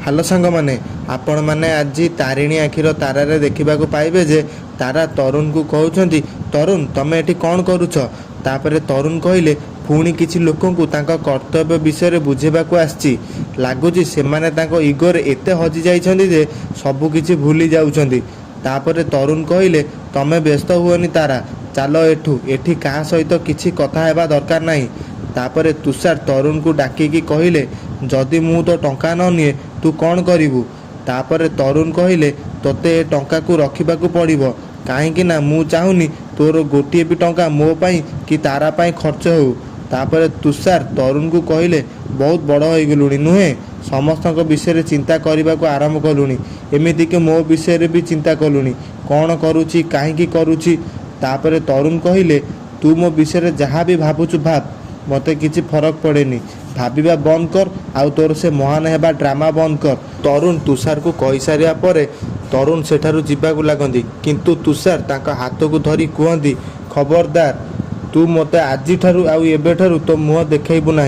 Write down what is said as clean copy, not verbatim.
Hello ସାଙ୍ଗମାନେ, ଆପଣମାନେ ଆଜି ତାରିଣୀ ଆଖିର ତାରାରେ ଦେଖିବାକୁ ପାଇବେ ଯେ ତାରା ତରୁଣକୁ କହୁଛନ୍ତି, "ତରୁଣ, ତମେ ଏଠି କ'ଣ କରୁଛ?" ତାପରେ ତରୁଣ କହିଲେ, "ପୁଣି କିଛି ଲୋକଙ୍କୁ ତାଙ୍କ କର୍ତ୍ତବ୍ୟ ବିଷୟରେ ବୁଝେଇବାକୁ ଆସିଛି। ଲାଗୁଛି ସେମାନେ ତାଙ୍କ ଇଗୋରେ ଏତେ ହଜି ଯାଇଛନ୍ତି ଯେ ସବୁ କିଛି ଭୁଲି ଯାଉଛନ୍ତି।" ତାପରେ ତରୁଣ କହିଲେ, "ତମେ ବ୍ୟସ୍ତ ହୁଅନି ତାରା, ଚାଲ ଏଠୁ। ଏଠି କାହା ସହିତ କିଛି କଥା ହେବା ଦରକାର ନାହିଁ।" ତାପରେ ତୁଷାର ତରୁଣକୁ ଡାକିକି କହିଲେ, "ଯଦି ମୁଁ ତୋ ଟଙ୍କା ନ ନିଏ, ତୁ କ'ଣ କରିବୁ?" ତାପରେ ତରୁଣ କହିଲେ, "ତୋତେ ଏ ଟଙ୍କାକୁ ରଖିବାକୁ ପଡ଼ିବ, କାହିଁକି ନା ମୁଁ ଚାହୁଁନି ତୋର ଗୋଟିଏ ବି ଟଙ୍କା ମୋ ପାଇଁ କି ତାରା ପାଇଁ ଖର୍ଚ୍ଚ ହେଉ।" ତାପରେ ତୁଷାର ତରୁଣକୁ କହିଲେ, "ବହୁତ ବଡ଼ ହୋଇଗଲୁଣି, ନୁହେଁ? ସମସ୍ତଙ୍କ ବିଷୟରେ ଚିନ୍ତା କରିବାକୁ ଆରମ୍ଭ କଲୁଣି। ଏମିତିକି ମୋ ବିଷୟରେ ବି ଚିନ୍ତା କଲୁଣି, କ'ଣ କରୁଛି, କାହିଁକି କରୁଛି।" ତାପରେ ତରୁଣ କହିଲେ, "ତୁ ମୋ ବିଷୟରେ ଯାହା ବି ଭାବୁଛୁ ଭାବ, ମୋତେ କିଛି ଫରକ ପଡ଼େନି। ଭାବିବା ବନ୍ଦ କର ଆଉ ତୋର ସେ ମହାନ ହେବା ଡ୍ରାମା ବନ୍ଦ କର।" ତରୁଣ ତୁଷାରକୁ କହିସାରିବା ପରେ ତରୁଣ ସେଠାରୁ ଯିବାକୁ ଲାଗନ୍ତି, କିନ୍ତୁ ତୁଷାର ତାଙ୍କ ହାତକୁ ଧରି କୁହନ୍ତି, "ଖବରଦାର, ତୁ ମୋତେ ଆଜିଠାରୁ ଆଉ ଏବେଠାରୁ ତୋ ମୁହଁ ଦେଖେଇବୁ ନାହିଁ।"